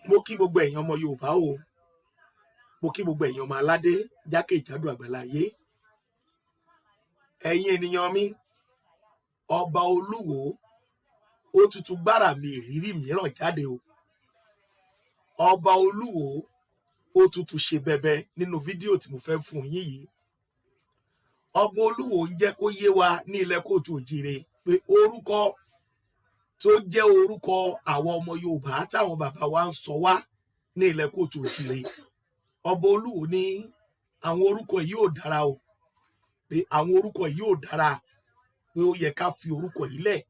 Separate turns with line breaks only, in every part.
Mo kí gbogbo ẹ̀yin ọmọ Yorùbá o, mo kí gbogbo ẹ̀yin ọmọ aládé jákèjádò àgbáláyé. Ẹ̀yin ènìyàn mi, ọba Olúwo ó tuntun gbára mi ìrírí mìíràn jáde o. Ọba Olúwo ó tuntun ṣe bẹbẹ nínú fídíò tí mo fẹ́ fún yín yìí. Ọba Olúwo ń jẹ́ kó yé wa ní ilẹ̀ kóòtù òjìrè pé orúkọ tó jẹ́ orúkọ àwọn ọmọ Yorùbá táwọn bàbá wa ń sọ wá ní ilẹ̀ kóòtù òjìrè, ọba Olúwo ní àwọn orúkọ yìí ò dára o, pé àwọn orúkọ yìí ò dára, pé ó yẹ ká fi orúkọ yìí lẹ̀,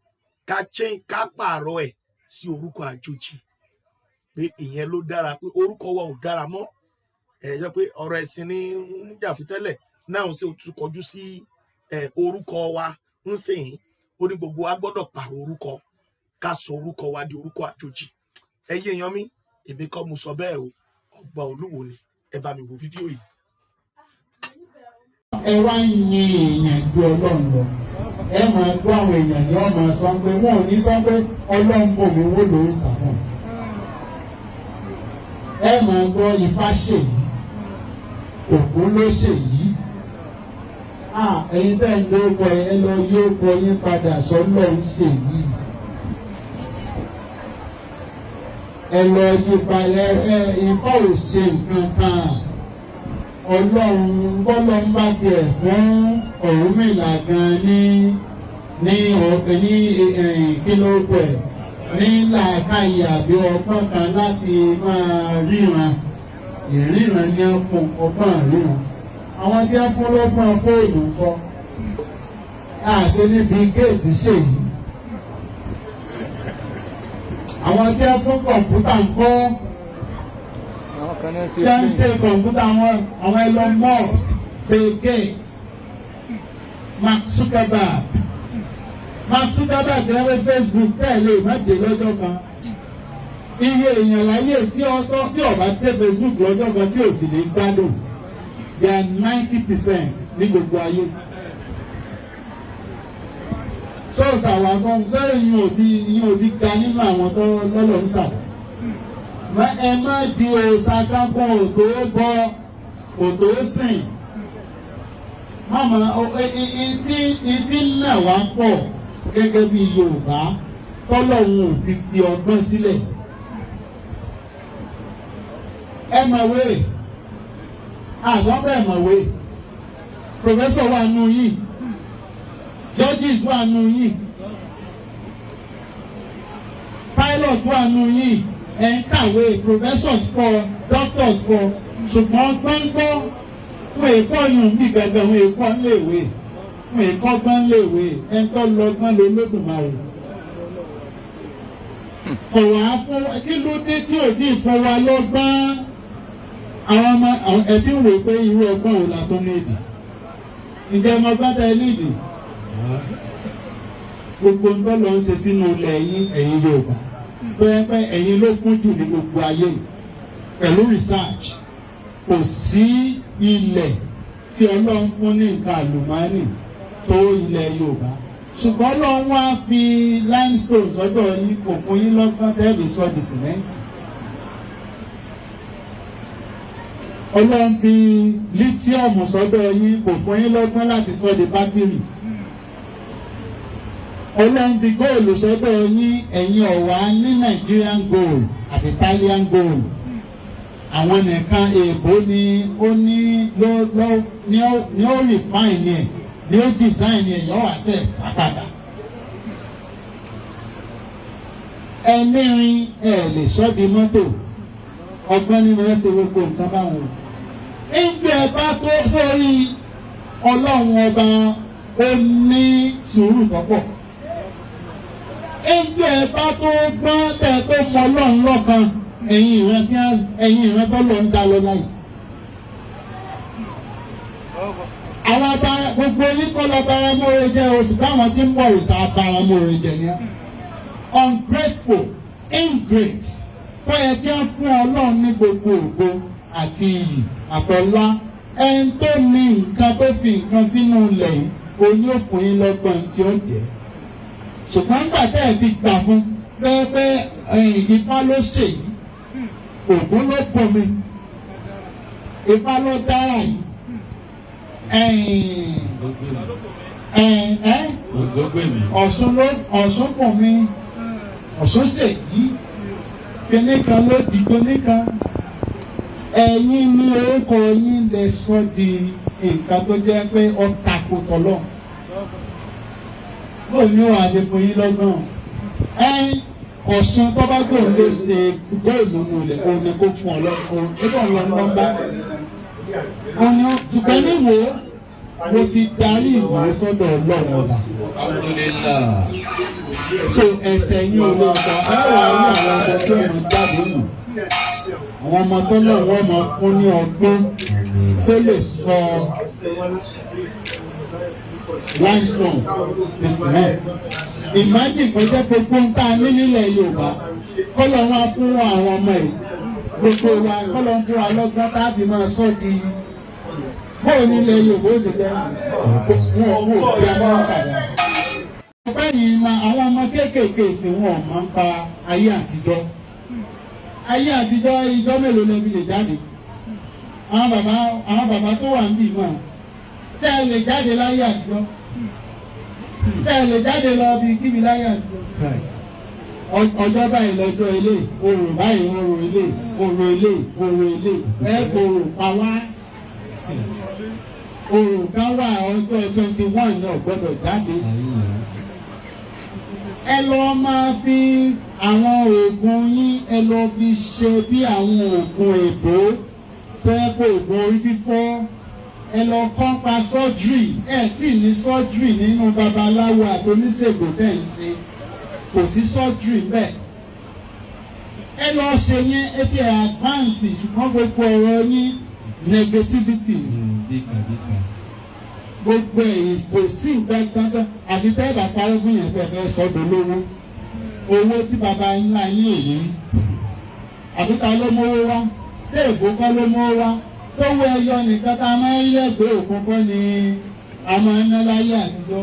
ká change, ká pààrọ̀ ẹ̀ sí orúkọ àjòjì, pé ìyẹn ló dára, pé orúkọ wa ò dára mọ́. Ẹ jẹ́ pé ọ̀rọ̀ ẹ̀sìn ní ń jà fún tẹ́lẹ̀ náà, ṣe tún kọjú sí ẹ orúkọ wa ń sìn. Ó ní gbogbo wa gbọ́dọ̀ pààrọ̀ orúkọ, ká sọ orúkọ wa di orúkọ àjòjì. Ẹ yé èèyàn mi, èmi kọ́ mo sọ bẹ́ẹ̀ o, ọba Olúwo ni. Ẹ bá mi wo fídíò yìí.
Ẹ wá ń yin èèyàn ju Ọlọ́run lọ. Ẹ máa gbọ́ àwọn èèyàn ní wọ́n máa sọ pé wọn ò ní sọ pé Ọlọ́run bò mí wó ló ń sàmọ̀. Ẹ máa gbọ́ Ifá ṣèyí, Ògún ló ṣèyí. Ẹ̀yin tẹ́ ń lórúkọ, ẹ lọ yóò kọ yín padà sọ́lọ́ ń ṣèyí. Ẹ lọ yí padà. Ẹ Ifá ò ṣe nǹkan kan. Ọlọ́run bọ́lọ́ ń bá tiẹ̀ fún Ọ̀rúnmìlà gan ní ọ̀pẹ ní kí ló pẹ̀ ní làákàyè àbí ọgbọ́n kan láti máa ríran. Ìríran ní á fún ọgbọ́n ríran. Àwọn tí á fún lọ́gbọ́n fóònù ńkọ́? Àṣẹ níbi géètì ṣèyí. Àwọn tí á fún kọ̀ǹpútà ńkọ́? Tí a ń ṣe kọ̀ǹpútà wọn, àwọn Elon Musk, Bill Gates, Mark Zuckerberg. Mark Zuckerberg ẹ̀rọ Facebook tẹ̀lé ìmájè lọ́jọ́ kan. Iye èèyàn láyé tí ọtọ́ tí ó bá dé Facebook lọ́jọ́ kan tí ò sì ní gbádùn, they are 90% ní gbogbo ayé. Ṣọ́ọ̀ṣì àwọn akọ́n sẹ́yìn yìí ò ti ga nínú àwọn tó lọ́lọ́ ń sàbọ̀. Ẹ má di òòṣà kankan ò tó bọ, ò tó sìn. Mọ̀mọ́ ìtí nà wá pọ̀ gẹ́gẹ́ bí Yorùbá tọ́lọ́hun ò fi fi ọgbọ́n sílẹ̀. Ẹ mọ̀wé, àṣọ bẹ́ẹ̀ mọ̀wé, professor wà nù yìí, judges wà nù yìí, pilot wà nù yìí, ẹ̀ ń kàwé, professors pọ̀, doctors pọ̀, ṣùgbọ́n gbọ́ngbọ́n wọn èkó yùn bí gẹ́gẹ́ wọn èkó léèwé, wọn èkó gbọ́n léèwé. Ẹ̀ ń tọ́ lọ́gbọ́n lé Olódùmarè. Kò wá fún kí ló dé tí ò tí ì fún wa lọ́gbọ́n? Àwọn ọmọ ẹ ti ń wò pé irú ọgbọ́n wo la tó ní ìdí? Ǹjẹ́ ọmọ gbọ́dọ̀ ẹ ní ìdí? Gbogbo ń tọ́ lọ ń ṣe sínú ilẹ̀ yín, ẹ̀yin Yorùbá tó yẹ pé ẹ̀yin ló fún jù ní gbogbo ayé pẹ̀lú research, kò sí ilẹ̀ tí Ọlọ́run fún ní nǹkan àlùmọ́ọ́nì tó ilẹ̀ Yorùbá. Ṣùgbọ́n Ọlọ́run wá fi limestone sọ́dọ̀ yín, kò fún yín lọ́gbọ́n tẹ́ẹ̀bì sọ di sìmẹ́ǹtì. Ọlọ́run fi lithium sọ́dọ̀ yín, kò fún yín lọ́gbọ́n láti sọ di bátìrì. Ọlọ́run fi góòlù sọ́dọ̀ yín, ẹ̀yin ọ̀wá ní Nigerian gold àti Italian gold. Àwọn nìkan èèbó ni ó ní ló ló ní ó ní ó refine ẹ̀, ní ó design ẹ̀, yọ̀ wá sẹ̀ pàpàdà. Ẹni rin ẹ lè sọ́ di mọ́tò. Ọgbọ́n nínú ẹ ṣe gbogbo nǹkan báwọn. Nígbà ẹ bá tó sórí Ọlọ́run ọba, ó ní sùúrù tọ́pọ̀. Nígbà ẹ bá tó gbọ́n tẹ̀ tó mọ Ọlọ́run lọ́kan, ẹ̀yin ìran tí ẹ̀yin ìran tó lọ ń dá lọ láyìí. Àwọn abara gbogbo yín kọ́ lọ bara mọ́re jẹ́ oṣù táwọn tí ń bọ̀ ìsà abara mọ́re jẹ ni. Ungrateful, ingrate, tó yẹ kí wọ́n fún Ọlọ́run ní gbogbo ògo àti iyì àtọlá. Ẹni tó ní nǹkan tó fi nǹkan sínú ilẹ̀ yìí, òun yóò fún yín lọ́gbọ́n tí ó jẹ́. Ṣùgbọ́n nígbà tẹ́ ẹ ti gbà fún pé Ifá ló ṣèyí. Ògún ló pọ̀ mi, Ifá ló dára yìí, Ọ̀ṣun ló Ọ̀ṣun pọ̀ mi, Ọ̀ṣun ṣèyí, kíní kan ló di kíní kan. Ẹ̀yin ní orúkọ yín lè sọ di nǹkan tó jẹ́ pé ó tako tọ́lọ́. Bóun ni wàá ṣe fún yín lọ́gbọ̀n? Ọ̀ṣun tó bá gbòòn ló ṣe góòlù nù lẹ̀, òun ni kó fún ọ lọ́kùn nígbà wọn lọ bá òun ni. Ṣùgbọ́n níwò mo ti darí ìwò sọ́dọ̀ Ọlọ́run ọba. So ẹsẹ̀ yín ò lè sọ ẹ wà á rí àwọn ọmọ tó mọ̀ jáde nù, àwọn ọmọ tó lọ́wọ́ ọmọ fún ní ọgbọ́n tó lè sọ limestone the cement. Imagine kó jẹ́ gbogbo ń tá a ní nílẹ̀ Yorùbá kọ́lọ̀ wá fún àwọn ọmọ yìí, gbogbo wa kọ́lọ̀ ń fún wa lọ́gbọ́n tá a fi máa sọ di bóun nílẹ̀ Yorùbá ó sì jẹ́ wọn ò bí Amẹ́ríkà dá. Ọpẹ́ yìí ma àwọn ọmọ kéékèèké sì wọn ò máa ń pa ayé àtijọ́. Ayé àtijọ́, ìjọ mélòó lẹ́bi lè jáde? Àwọn bàbá tó wà níbí mọ̀, ṣé ẹ lè jáde láyé àtijọ́? Ṣé ẹ lè jáde lọ bí kíbi láyé àtijọ́? Ọjọ́ báyìí lọ́jọ́ ilé orò báyìí, orò ilé, orò ilé, orò ilé, ẹ fòrò pa wá. Orò kan wà, ọjọ́ 21 náà gbọ́dọ̀ jáde. Ẹ lọ máa fi àwọn oògùn yín, ẹ lọ fi ṣe bí àwọn oògùn èbó tó yẹ kó oògùn orí fífọ́. Ẹ lọ kọ́ pa surgery. Ẹ tí ní surgery nínú babaláwo àti oníṣègùn tẹ̀ ń ṣe, kò sí surgery bẹ́ẹ̀. Ẹ lọ ṣe yẹn, ẹ ti advance. Ṣùgbọ́n gbogbo ọ̀rọ̀ yín, negativity gbogbo ẹ̀, kò sí nǹkan kankan àti tẹ́ ẹ bá parọ́ fún yẹn fẹ́ fẹ́ sọ́dọ̀ lówó, owó tí baba ńlá yín ò rí. Àbí ta ló mówó wá? Ṣé èbó kọ́ ló mówó wá? Sówó ẹyọ nìkan tá a máa ń rí lẹ́gbẹ̀ẹ́ òkun kọ́ ni a máa ń ná láyé àtijọ́?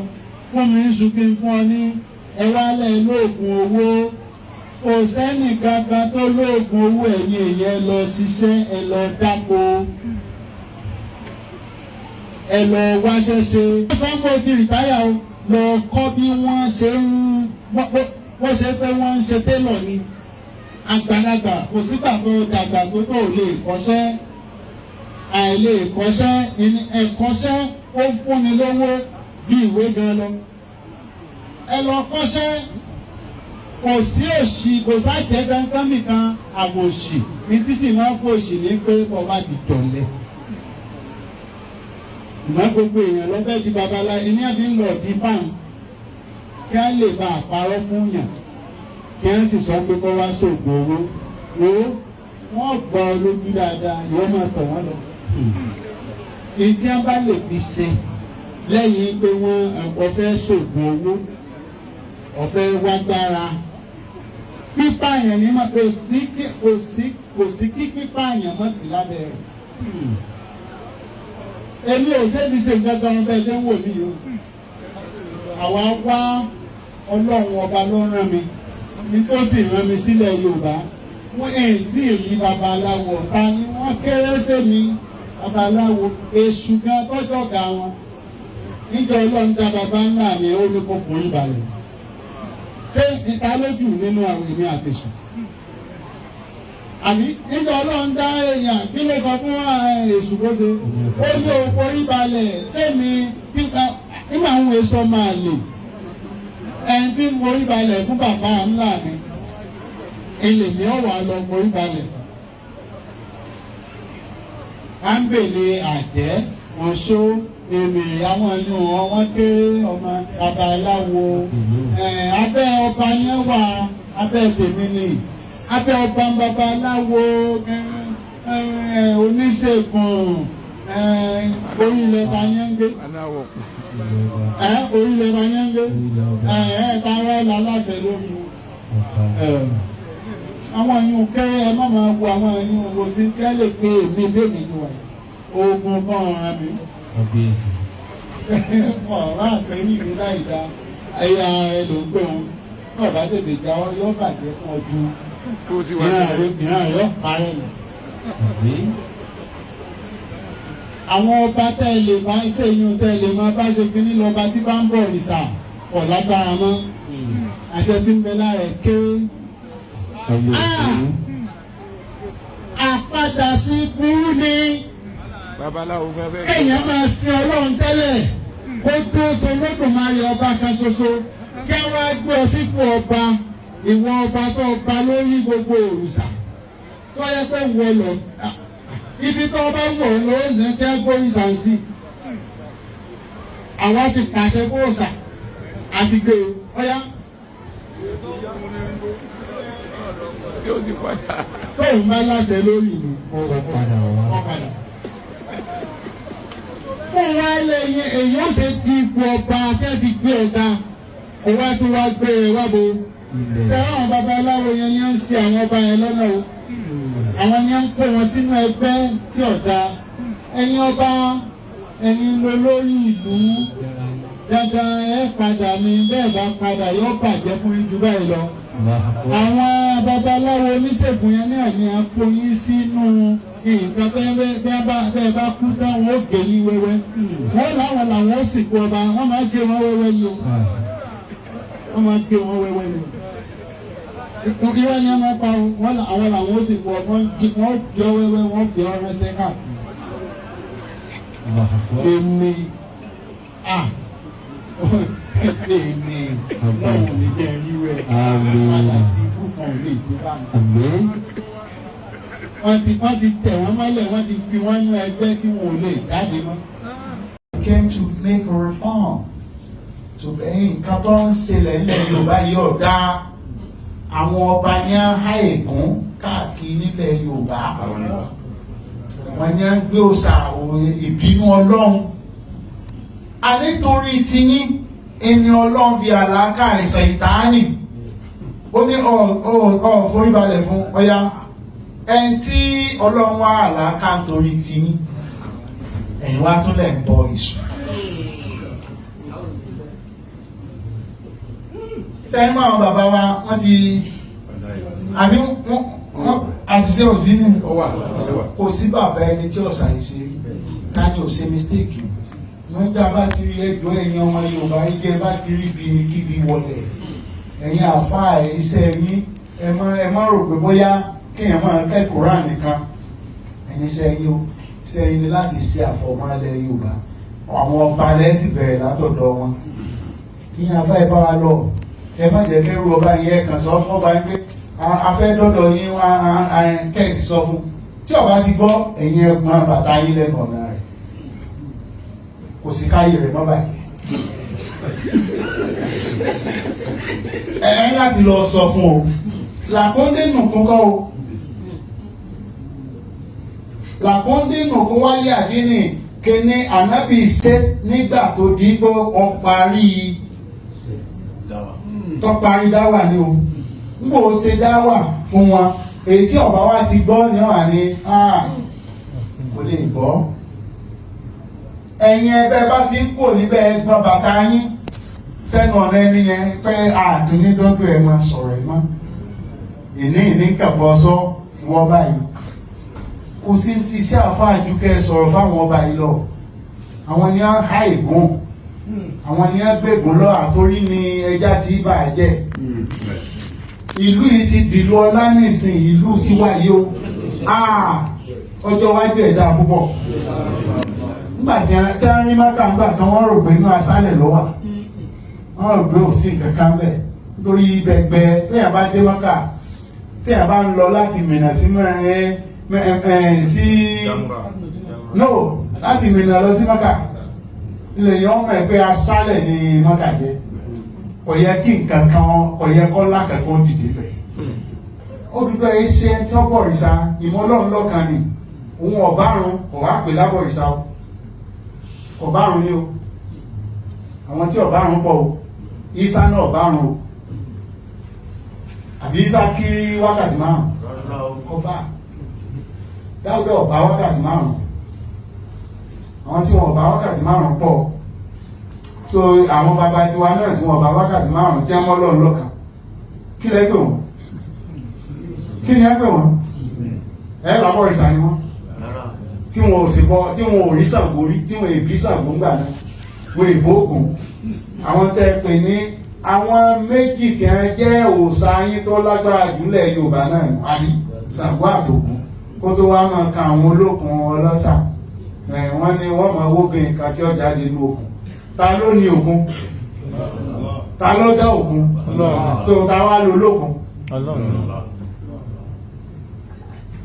Fún mi ń sun kí n fún ọ ní ẹ wálẹ̀ lóògùn owó. Kò sẹ́nì kankan tó lóògùn owó. Ẹ̀yìn èèyàn, ẹ lọ ṣiṣẹ́, ẹ lọ dáko, ẹ lọ wáṣẹ́ ṣe. Sango ti retire o, lọ kọ́ bí wọ́n ṣe ń wọ́n ṣe pé wọ́n ń ṣe tailor ni. Àgbàlagbà, kò sígbà tó dàgbà tó tó lè kọ́ṣẹ́. Àìlè kọ́ṣẹ́, ẹ̀kọ́ṣẹ́ ó fúnni lówó ju ìwé gan lọ. Ẹ lọ kọ́ṣẹ́. Kò sí òṣì, kò sájẹ́ kankan nìkan àbòṣì ní tí sì máa ń fòṣì ní pé ọba ti dọ̀lẹ́. Ìmọ̀ gbogbo èèyàn ló fẹ́ di babaláwo ní àbí ń lọ di fáwọn kí á lè bá àparọ́ fún yàn, kí á sì sọ pé kó wá sóògùn owó. Wo, wọ́n gbọ́ ọ lójú dáadáa, ìwọ́n máa tọ̀ wọ́n lọ. Ìtí wọn bá lè fi ṣe lẹ́yìn pé wọ́n ọ̀fẹ́ sóògùn owó, ọ̀fẹ́ wá gbára pípààyàn ní ma kò sí, kò sí, kò sí kí pípààyàn mọ̀ sí lábẹ́ rẹ̀. Èmi ò ṣe ti ṣe nǹkan kan bẹ́ẹ̀ ṣe ń wò mí yìí o. Àwa wá, Ọlọ́run ọba ló rán mi nítòsí, rán mi sílẹ̀ Yorùbá. Wọ́n èyí tí ì rí babaláwo ọ̀tá ni wọ́n kéré sí mi. Babaláwo èṣù gan tọ́jọ́ ga wọn níjọ́ Ọlọ́run dá baba ńlá mi, ó ní kó forí balẹ̀. Ṣé ìta lójú nínú àwọn èmi àtẹ̀sù? Àbí nígbà Ọlọ́run dá èèyàn, kí ló sọ fún èṣù kó ṣe? Ó ní o forí balẹ̀ sẹ́mi tí nígbà àwọn èso máa lè ẹni tí ń forí balẹ̀ fún bàbá ńlá mi, ilé mi ò wà lọ forí balẹ̀. À ń bèlè àjẹ́, oṣó, èmèrè, àwọn inú wọn, wọ́n kéré. Ọmọ babaláwo, abẹ́ ọba ni ó wà, abẹ́ tèmi ni abẹ́ ọba babaláwo, oníṣègùn orílẹ̀ ta yẹn ń gbé, orílẹ̀ ta yẹn ń gbé, ta wá láláṣẹ lórí àwọn ẹ̀yìn kéré. Ẹ má máa wo àwọn ẹ̀yìn wo sí tí ẹ lè fi èmi bẹ́ẹ̀ mi wà. Oògùn kan ọ̀ràn mi ọ̀rọ̀ àpẹẹrẹ mi láì dá ẹ̀yà ẹ ló ń gbé wọn náà bá tètè jáwọ́, yóò bàjẹ́ fún ọdún.
Kó o sì wá
Ìran rẹ̀, ìran rẹ̀ yóò parẹ́ nù. Àwọn ọba tẹ́ ẹ lè bá ń ṣèyún, tẹ́ ẹ lè máa bá ṣe kínní lọ́ba tí bá ń bọ̀ òrìṣà kọ̀ lágbára mọ́. Àṣẹ tí ń bẹ lára ẹ̀ ké. Àpadà sí burú ni.
Babaláwo gan fẹ́.
Kéèyàn máa sin Ọlọ́run tẹ́lẹ̀, kó tó tolódùmarè ọba kan ṣoṣo, kí wọ́n á gbé ọ sípò ọba, ìwọ ọba tó ọba lórí gbogbo òrìṣà tó yẹ pé wọ lọ ibi tó ọba wọ̀ ọ́ ló ń kí wọ́n gbé òrìṣà sí. Àwa ti pàṣẹ kó òòṣà àti gbé e ọ̀yá.
Yóò sì padà.
Tóun bá láṣẹ lórí mi,
padà wá.
Ọ̀padà. Fún wa lè yẹn, èyí ó ṣe di ipò ọba kí wọ́n ti gbé ọ̀gá òun á tún wá gbé e wá bo.
Ilẹ̀.
Ṣé àwọn babaláwo yẹn ni ó ń ṣe àwọn ọba yẹn lọ́nà o? Àwọn ni ó ń kó wọn sínú ẹgbẹ́ tí ọ̀dà. Ẹ̀yin ọba, ẹ̀yin ló lórí ìlú. Dandan ẹ padà ni, bẹ́ẹ̀ bá padà yóò bàjẹ́ fún yín ju báyìí lọ. Àwọn babaláwo oníṣègùn yẹn náà ni a kó yín sínú nǹkan bẹ́ẹ̀ bá kú táwọn ó gé yín wẹ́wẹ́. Wọ́n láwọn làwọn ó sìnkú ọba, wọ́n máa gé wọn wẹ́wẹ́ ni o. Wọ́n máa gé wọn wẹ́wẹ́ ni o. Irọ́ ni wọ́n máa pa o, wọ́n àwọn làwọn ó sìnkú ọba, wọ́n gé ọ wẹ́wẹ́, wọ́n fi ọ ránṣẹ́ káàkiri. Èmi èmi lọ́wọ́ mi jẹ́ ríwẹ̀ padà sí ibú kan ò lè dé bá mi.
Àmín.
Wọ́n ti tẹ̀ wọ́n mọ́lẹ̀, wọ́n ti fi wọ́n nú ẹgbẹ́ tí wọn ò lè jáde mọ́.
Came to make a reform to nǹkan tó ń ṣẹlẹ̀ nílẹ̀ Yorùbá yìí ọ̀dà. Àwọn ọba ní á há ègún káàkiri nílẹ̀ Yorùbá, wọ́n ní á gbé òòṣà ìbínú Ọlọ́run. A nítorí tiyín ẹni Ọlọ́run fi àlàkà àìsàn ìtaánì, ó ní ọ foríbalẹ̀ fún ọya ẹni tí Ọlọ́run wá àlàkà nítorí tiyín, ẹ̀yin wá tó lẹ̀ ń bọ èṣù. Sẹ́yìn mọ́ àwọn bàbá wa, wọ́n ti àbí wọ́n àṣìṣe ò sí ní kò sí bàbá ẹni tí ọ̀sà ìṣe rí ká ní ò ṣe mistake. Wọ́n jà bá ti rí ẹjọ́, ẹ̀yin ọmọ Yorùbá, ẹjọ́ ẹ bá ti rí ibi ní kíbi wọlé, ẹ̀yin àfáà, iṣẹ́ yín, ẹ má rò pé bóyá kéèyàn máa kẹ́kọ̀ọ́ rà nìkan. Ẹ̀yin iṣẹ́ yín o, iṣẹ́ yín ni láti ṣe àfọ̀mọ́ ilẹ̀ Yorùbá. Àwọn ọba alẹ́ sì bẹ̀rẹ̀ látọ̀dọ̀ wọn. Kí ni afá ẹ bá wa lọ, ẹ má jẹ́ kẹ́rù ọba yẹn kàn sọ fún ọba yín pé a fẹ́ dọ́dọ̀ yín wá kẹ́sì sọ fún tí ọba ti gbọ́, ẹ̀yin ẹ̀gbọ́n bàtà yín lẹ́nu ọ̀nà rẹ̀, kò sí káyé rẹ̀ mọ́ bàjẹ́. Ẹ láti lọ sọ fún o làkúndé nùkún kọ́ o, làkúndé nùkún wálé àdínì kíní ànábì ṣe nígbà tó di pé ó parí tó parí dáwà ni o n kò ṣe dáwà fún wọn. Èyí tí ọba wa ti gbọ́ ni wà ní kò lè gbọ́. Ẹ̀yin ẹgbẹ́ bá ti ń kò níbẹ̀, ẹgbọ́n bàtà yín sẹ́nu ọ̀nà ẹni yẹn pé àtúndínlọ́dún ẹ̀ máa sọ̀rọ̀ ẹ̀ mọ́ ìní ìní kàbọ̀ sọ ìwọ báyìí. Kò sí ti iṣẹ́ àfáàjú kẹ́ ẹ sọ̀rọ̀ fáwọn ọba yìí lọ. Àwọn ni á há ègún, àwọn ni á gbẹ̀gún lọ, àtórí ni ẹja ti bà á jẹ́. Ìlú yìí ti dìlú ọlá nísìn, ìlú tiwa yìí o, ọjọ́ iwájú ẹ̀ dáa púpọ̀. Nígbà tí wọ́n rí Mákà ńgbà kan, wọ́n rò pé inú aṣálẹ̀ ló wà, wọ́n rò pé ò sí nǹkan kan bẹ́ẹ̀ lórí gbẹgbẹ. Téèyàn bá dé Mákà, téèyàn bá ń lọ láti Mínà sí sí no láti Mínà lọ sí Mákà, ilẹ̀ yẹn wọ́n mọ̀ pé aṣálẹ̀ ni Mákà jẹ́. Kò yẹ kí nǹkan kan, kò yẹ kọ́ lákàkọ́ dìde bẹ̀. Odùduwà yìí ṣe ń tọ́bọ̀rìṣà ìmọ̀ Ọlọ́run lọ́kan ni òun ọ̀bárun kò wá pè lábọ̀rìṣà o, ọ̀bárun ni o. Àwọn tí ọ̀bárun pọ̀ o, Ìsá náà ọ̀bárun o, àbí Ìsá kí wákàtí 5 ọba Dáúdà ọba wákàtí 5. Àwọn tí wọn ọba wákàtí 5 pọ̀. So àwọn bàbá tiwa náà tí wọn ọba wákàtí 5 tí wọn mọ́ Ọlọ́run lọ́kan, kí lẹ́ pè wọ́n? Kí ni ẹ pè wọ́n? Ẹ làbọ̀ ìsà ni wọ́n, tí wọn ò sì bọ, tí wọn ò rí Ṣàngó rí, tí wọn èbí Ṣàngó ńgbà náà, wọn èbó Ògún. Àwọn tẹ́ ẹ pè ní àwọn méjì tí wọ́n jẹ́ òòṣà yín tó lágbára jù lẹ̀ Yorùbá náà nù, àbí Ṣàngó àtògún, kó tó wá máa kan àwọn olókun ọlọ́ṣà. Wọ́n ní wọ́n máa wóbìn kan tí ó jáde nínú òkun. Ta ló ní òkun? Ta ló dá òkun? So ta wá lo olókun?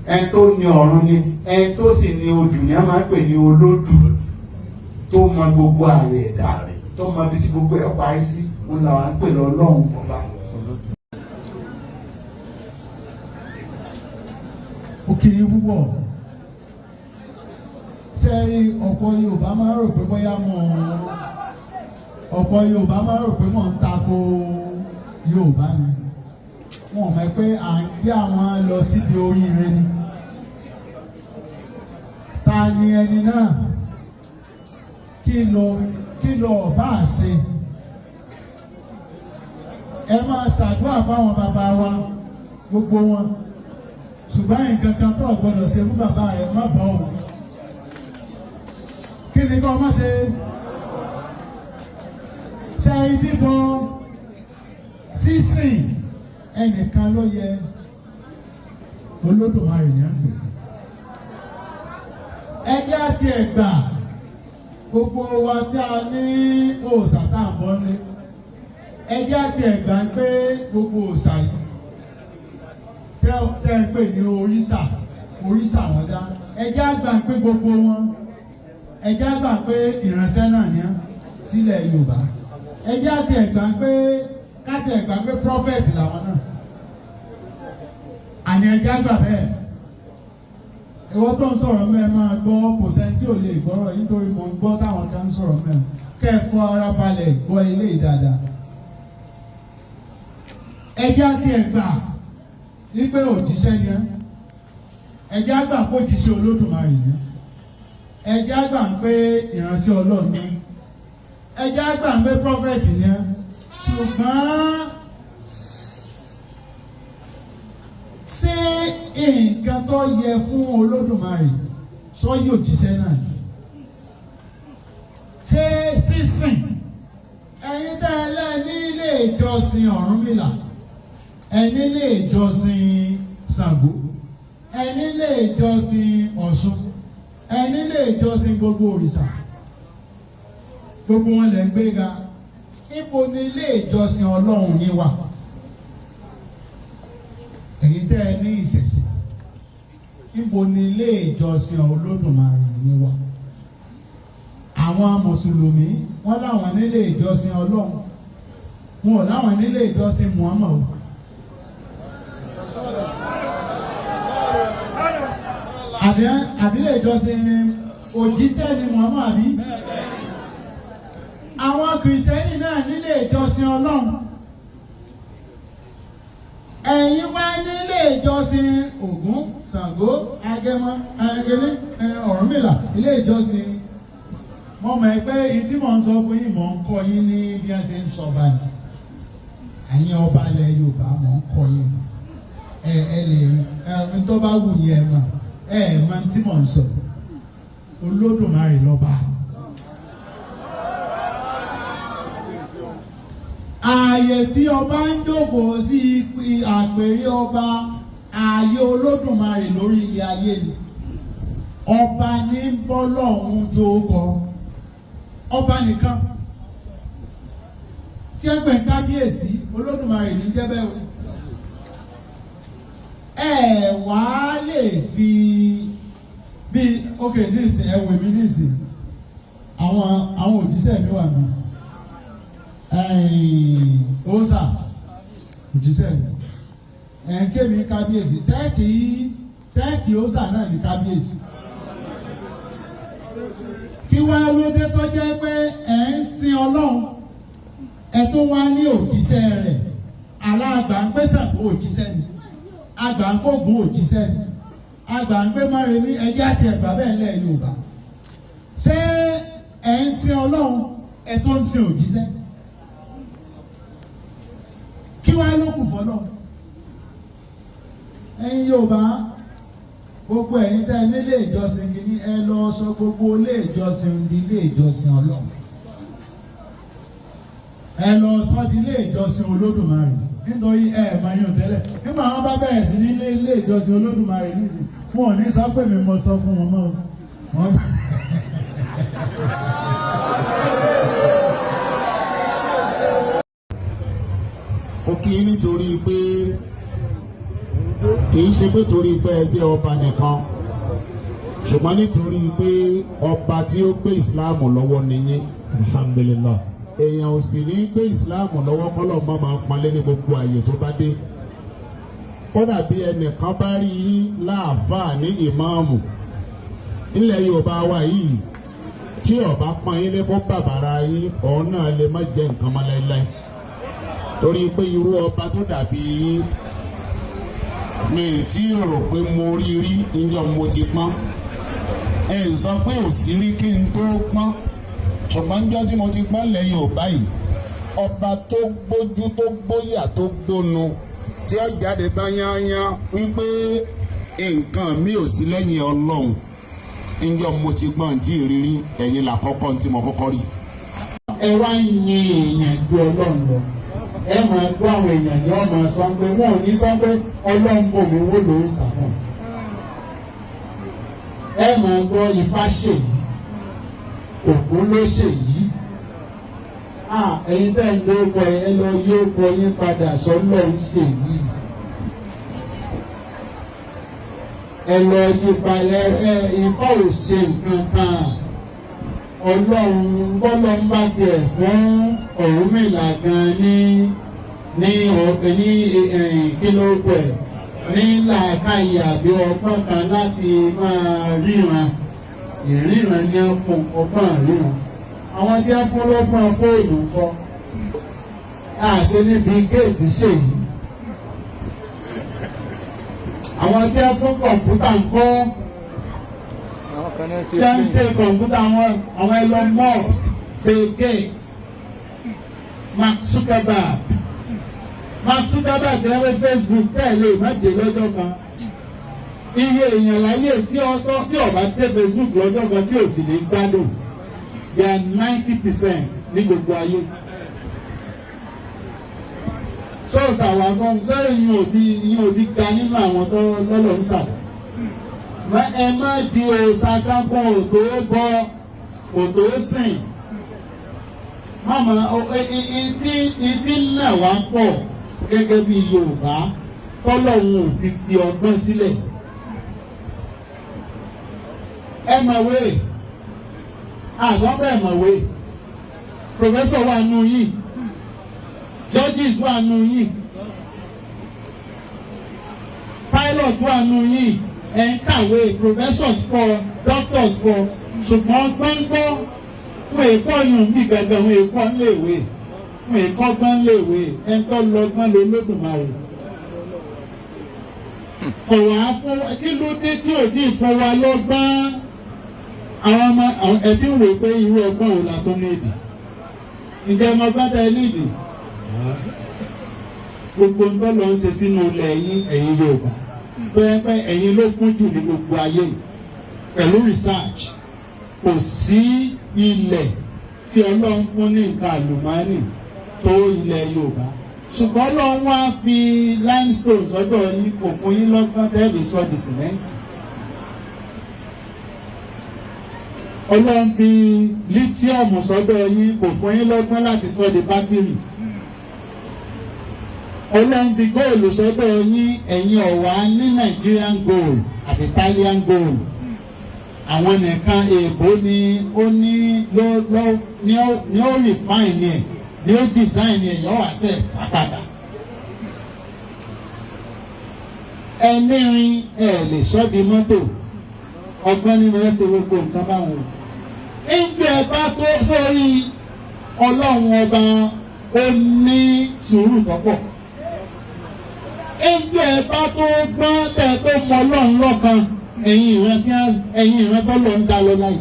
Ẹni tó ní ọ̀run ni, ẹni tó sì ní odù ni a máa ń pè ní olódù, tó mọ gbogbo ààrẹ ẹ̀dá, tó mọ ibi tí gbogbo ẹ̀ parí sí, òun làwọn ń pè lọ́lọ́run ọba.
Ó kì í púpọ̀. Sẹ́rí, ọ̀pọ̀ Yorùbá máa ń rò pé bóyá mọ̀, ọ̀pọ̀ Yorùbá máa ń rò pé mọ̀ ń tako Yorùbá ni. Wọn ò mọ̀ pé à ń gbé àwọn lọ síbi oríire ni. Ta ni ẹni náà? Kí ló ọba ṣe? Ẹ máa ṣàdúrà fáwọn bàbá wa gbogbo wọn, ṣùgbọ́n nǹkan kan tó gbọdọ̀ ṣe fún bàbá rẹ̀, má bọ̀ ọ́. Kí ni kó má ṣe? Ṣe bíbọ sísìn ẹnìkan ló yẹ, Olódùmarè ní àgbè. Ẹjẹ́ àti ẹ̀gbà gbogbo wa tí a ní òòṣà tá à ń bọ́ ní, ẹjẹ́ àti ẹ̀gbà ń pé gbogbo òòṣà yìí tẹ́ ń pè ní òrìṣà, òrìṣà wọn dá, ẹjẹ́ àgbà ń pé gbogbo wọn, ẹjẹ́ àgbà ń pé ìránṣẹ́ náà ní sílẹ̀ Yorùbá. Ẹjẹ́ àti ẹ̀gbà ń pé káti ẹ̀gbà ń pé prophet làwọn náà, àní ẹjẹ́ àgbà bẹ́ẹ̀. Ìwọ tó ń sọ̀rọ̀ mẹ́ẹ̀ máa gbọ́, kò sẹ́ni tí ò lè gbọ́rọ̀, nítorí mo ń gbọ́ táwọn kan ń sọ̀rọ̀ mẹ́ẹ̀. Kẹ́ ẹ fọ́ ara balẹ̀ gbọ́ ilé ìdáadáa. Ẹjẹ́ àti ẹ̀gbà wípé òjíṣẹ́ ni ẹ́, ẹjẹ́ àgbà kó jíṣẹ́ Olódùmarè ni ẹ́, ẹjẹ́ àgbà ń pé ìránṣẹ́ Ọlọ́run ni ẹ́, ẹjẹ́ àgbà ń pé prophet ni ẹ́. Ṣùgbọ́n ṣé nǹkan tó yẹ fún Olódùmarè sọ yóò jíṣẹ́ náà ni? Ṣé sísìn ẹ̀yin tẹ́ ẹ lẹ́ ní ilé ìjọsìn Ọ̀rúnmìlà, ẹni ilé ìjọsìn Ṣàngó, ẹni ilé ìjọsìn Ọ̀ṣun, ẹni ilé ìjọsìn gbogbo òrìṣà, gbogbo wọn lè ń gbéga, níbo ni ilé ìjọsìn Ọlọ́run yín wà? Ẹ̀yin tẹ́ ẹ ní ìṣẹ̀ṣẹ̀, níbo ni ilé ìjọsìn Olódùmarè yín wà? Àwọn mùsùlùmí wọn láwọn nílé ìjọsìn Ọlọ́run, wọn ò láwọn nílé ìjọsìn Muhammad o. Àbílẹ̀ ìjọsìn òjíṣẹ́ ni Muhammad àbí? Àwọn kìrìsìtẹ́nì náà nílé ìjọsìn Ọlọ́run. Ẹ̀yin wá nílé ìjọsìn Ògún, Ṣàngó, Agẹmọ, Agẹlé, Ọ̀rúnmìlà, ilé ìjọsìn. Mo mọ̀ pé èyí tí mò ń sọ fún yín, mò ń kọ́ yín ní bí wọ́n ṣe ń sọba ni. Ẹ̀yin ọba ilẹ̀ Yorùbá, mò ń kọ́ yín. Ẹ ẹ lè ẹ tó bá wù yín ẹ mọ̀, ẹ ẹ mọ̀ tí mò ń sọ. Olódùmarè lọ́ba. Ààyè tí ọba ń jókòó sí àpèrè ọba, ààyè Olódùmarè lórí ilé ayé ni. Ọba ní ń bọ́ lọ́hún jókòó. Ọba nìkan tí ẹ pè ń kábíyèsí, Olódùmarè ní jẹ́ bẹ́ẹ̀ o. Ẹ wá lè fi bí ok nísìn, ẹ wò mí nísìn, àwọn òjíṣẹ́ mi wà mí, ọ̀sà òjíṣẹ́ mi ẹ̀ ń ké mi kábíyèsí, sẹ́ẹ̀kì ọ̀sà náà ní kábíyèsí. Kí wá ló dé tó jẹ́ pé ẹ̀ ń sin Ọlọ́run, ẹ tó wá ní òjíṣẹ́ rẹ̀? Aláàgbà ń pé Ṣàngó òjíṣẹ́ ni, àgbà ń kógun òjíṣẹ́ ni, àgbà ń pé Mọ́remí, ẹjẹ́ àti ẹ̀gbà bẹ́ẹ̀ lẹ̀ Yorùbá. Ṣé ẹ̀ ń sin Ọlọ́run, ẹ tó ń sin òjíṣẹ́? Kí wá ló kù fọlọ́? Ẹ̀yin Yorùbá, gbogbo ẹ̀yin tẹ́ ẹ nílé ìjọsìn kìíní, ẹ lọ sọ gbogbo ilé ìjọsìn di ilé ìjọsìn Ọlọ́run. Ẹ lọ sọ di ilé ìjọsìn Olódùmarè, nítorí ẹ mọ yín tẹ́lẹ̀. Nígbà wọn bá bẹ̀rẹ̀ sí ní ilé ìjọsìn Olódùmarè nísìn, wọn ò ní sọ pé mi mo sọ fún wọn mọ́ wọn.
Ó kí yín nítorí pé kì í ṣe pé torí pé ẹ jẹ́ ọba nìkan, ṣùgbọ́n nítorí pé ọba tí ó gbé ìsìláàmù lọ́wọ́ ni yín.
Alhamdulillah.
Èèyàn ò sì ní gbé ìsìláàmù lọ́wọ́ kọ́lọ̀ mọ́ máa panlé ní gbogbo àyè tó bá dé. Kódà bí ẹnìkan bá rí yín láàfáà ní ìmáàmù nílẹ̀ Yorùbá wa yìí, tí ọba pọ́n yín lé kó bàbàrà yín, òun náà lè má jẹ́ nǹkan mọ́ láéláé, torí pé irú ọba tó dàbí yín mi tí rò pé mo rí rí níjọ́ mo ti pọ́n. Ẹ ń sọ pé ò sí rí kí n tó pọ́n, ṣùgbọ́n níjọ́ tí mo ti pọ́n lẹ̀ Yorùbá yìí, ọba tó gbójú tó gbóyà tó gbónu tí ó jáde tán yányán wípé nǹkan mi ò sí lẹ́yìn Ọlọ́run, níjọ́ mo ti pọ́n tí ìrírí ẹ̀yin làkọ́kọ́ tí mo kọ́kọ́ rí.
Ẹ wá ń yin èèyàn ju Ọlọ́run lọ. Ẹ máa gbọ́ àwọn èèyàn ní ọmọ sọ pé wọn ò ní sọ pé Ọlọ́run bò mí wó ló ń sàmù. Ẹ máa gbọ́ Ifá ṣèyí, Ògún ló ṣèyí. Ẹ̀yin tẹ́ ń dókọ, ẹ lọ yóò kọ yín padà sọ́lọ́ ń ṣèyí. Ẹ lọ yí padà. Ẹ Ifá ò ṣe nǹkan kan. Ọlọ́run bọ́lọ́ ń bá tiẹ̀ fún Ọ̀rúnmìlà gan ní ní ní kí ló pẹ̀ ní làákàyè àbí ọgbọ́n kan láti máa ríran. Ìríran ní á fún ọgbọ́n ríran. Àwọn tí á fún lọ́gbọ́n fóònù kọ́ àṣẹ níbi géètì ṣèyí. Àwọn tí á fún kọ̀ǹpútà ń kọ́, tí a ń ṣe kọ̀ǹpútà wọn, àwọn Elon Musk, Bill Gates, Mark Zuckerberg. Mark Zuckerberg tẹ́lẹ̀ Facebook tẹ́lẹ̀ má dé lọ́jọ́ kan. Iye èèyàn láyé tí ọtọ́ tí ó bá dé Facebook lọ́jọ́ kan tí ò sì ní gbádùn, they are 90% ní gbogbo ayé. Ṣọ́ọ̀ṣì àwọn kan sẹ́yìn yìí ò ti ga nínú àwọn tó lọ́lọ́ ń sàlẹ̀. Ẹ má di òòṣà kankan ò tó bọ, ò tó sìn. Mama ìtí náà wá pọ̀ gẹ́gẹ́ bí Yorùbá tọ́lọ́hun ò fi fi ọgbọ́n sílẹ̀. Ẹ mọ̀wé, àsọ́bẹ̀ mọ̀wé, professor wà nù yìí, judges wà nù yìí, pilots wà nù yìí, ẹ̀ ń kàwé, professors pọ̀, doctors pọ̀, ṣùgbọ́n gbọ́ngbọ́n wọn èkó yùn bí gbẹgbẹ, wọn èkó léèwé, wọn èkó gbọ́n léèwé. Ẹ̀ ń tọ́ lọ́gbọ́n lé Olódùmarè. Kò wá fún kí ló dé tí ò tí ì fún wa lọ́gbọ́n? Àwọn ọmọ ẹ ti ń wò pé irú ọgbọ́n wo la tó ní ìdí? Ǹjẹ́ ọmọ gbọ́dọ̀ ẹ ní ìdí? Gbogbo nǹkan ló ń ṣe sínú ilẹ̀ yín, ẹ̀yin Yorùbá, tó yẹ pé ẹ̀yin ló fún jù ní gbogbo ayé yìí pẹ̀lú research. Kò sí ilẹ̀ tí Ọlọ́run fún ní nǹkan àlùmọ́ọ́nì tó ilẹ̀ Yorùbá, ṣùgbọ́n Ọlọ́run wá fi limestone sọ́dọ̀ yín, kò fún yín lọ́gbọ́n tẹ́lẹ̀ sọ di sìmẹ́ǹtì. Ọlọ́run fi lithium sọ́dọ̀ yín, kò fún yín lọ́gbọ́n láti sọ di bátìrì. Ọlọ́run fi góòlù sọ́dọ̀ yín, ẹ̀yin ọ̀wá ní Nigerian gold àti Italian gold. Àwọn nìkan èèbó ni ó ní ló ló ní ó ní ó refine ẹ̀, ní ó design ẹ̀, yọ̀ wá sẹ̀ pàpàdà. Ẹni ẹ lè sọ di mọ́tò. Ọgbọ́n nínú ẹ ṣe gbogbo nǹkan báwọn. Nígbà ẹ bá tó sórí Ọlọ́run ọba, ó ní sùúrù tọ́pọ̀. Nígbà ẹ bá tó gbọ́n tẹ̀ tó mọ Ọlọ́run lọ́kan, ẹ̀yin ìran tí ẹ̀yin ìran tó lọ ń dá lọ láyìí.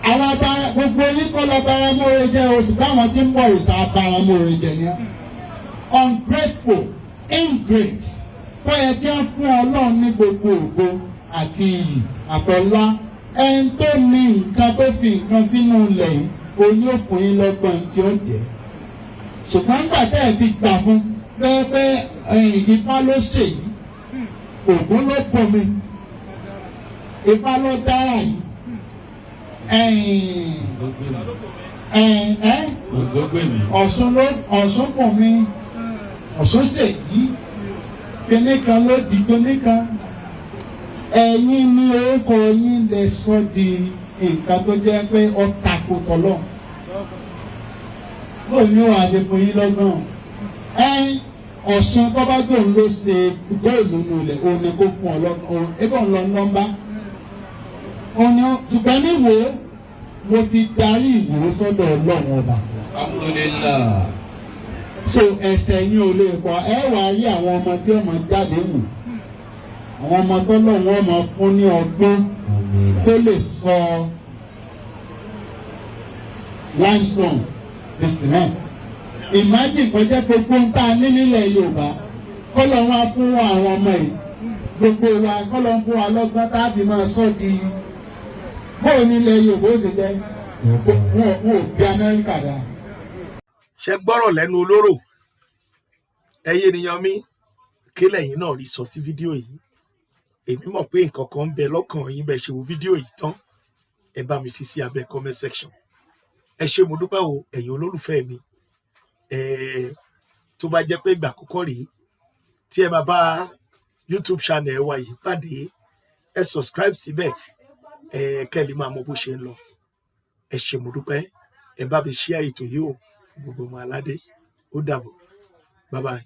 Àwọn abara gbogbo yín kọ́ lọ bara mọ́re jẹ́ oṣù táwọn tí ń bọ̀ ìsà abara mọ́re jẹ ni. Ungrateful. Ingrate tó yẹ kí wọ́n fún Ọlọ́run ní gbogbo ògo àti iyì àtọlá. Ẹni tó ní nǹkan, tó fi nǹkan sínú ilẹ̀ yìí, òun yóò fún yín lọ́gbọ́n tí ó jẹ́. Ṣùgbọ́n nígbà tẹ́ ẹ ti gbà fún pé Ifá ló ṣèyí, Ògún ló pọ̀ mi, Ifá ló dára yìí, ẹ̀yìn ẹ̀ Ọ̀ṣun ló Ọ̀ṣun pọ̀ mi, Ọ̀ṣun ṣèyí, kíní kan ló di kíní kan, ẹ̀yin ní orúkọ yín lè sọ di nǹkan tó jẹ́ pé ó tako tọ́lọ́. Bóun ni wàá ṣe fún yín lọ́gbọ̀n ẹ̀yin? Ọ̀ṣun tó bá gbòun ló ṣe góòlù nù lẹ̀, òun ni kó fún ọ lọ́gbọ̀n. Ebí òun lọ nọ́mbà òun ni. Ṣùgbọ́n níwò, mo ti darí Ìwò sọ́dọ̀ Ọlọ́run Ọba.
Alhamdulillah.
So ẹsẹ̀ yín ò lè kọ́. Ẹ wàá rí àwọn ọmọ tí ọmọ jáde wù, àwọn ọmọ tó lọ́wọ́ ọmọ fún ní ọgbọ́n tó lè sọ limestone di cement. Imagine kọjá gbogbo ń tá a ní nílẹ̀ Yorùbá, kọ́lọ̀ wá fún àwọn ọmọ yìí, gbogbo wa, kọ́lọ̀ ń fún wa lọ́gbọ́n tá a fi máa sọ di bóun nílẹ̀ Yorùbá ó sì jẹ́. Wọn ò bí Amẹ́ríkà dáa.
Ṣe gbọ́rọ̀ lẹ́nu olóró? Ẹ̀yin ènìyàn mi, kí lẹ̀yin náà rí sọ sí fídíò yìí? Èmi mọ̀ pé nǹkan kan ń bẹ lọ́kàn yín bẹ́ẹ̀ ṣe wo fídíò yìí tán. Ẹ bá mi fi sí abẹ́ comment section. Ẹ ṣé, mo dúpẹ́ o, ẹ̀yin olólùfẹ́ mi. Ẹ tó bá jẹ́ pé ìgbà àkọ́kọ́ rèé tí ẹ máa bá YouTube channel wa yìí pàdé, ẹ subscribe síbẹ̀, ẹ kẹ́ lè máa mọ bó ṣe ń lọ. Ẹ ṣé, mo dúpẹ́. Ẹ bá mi share ètò yìí o fún gbogbo ọmọ aládé. Ó dàbọ̀, bye bye.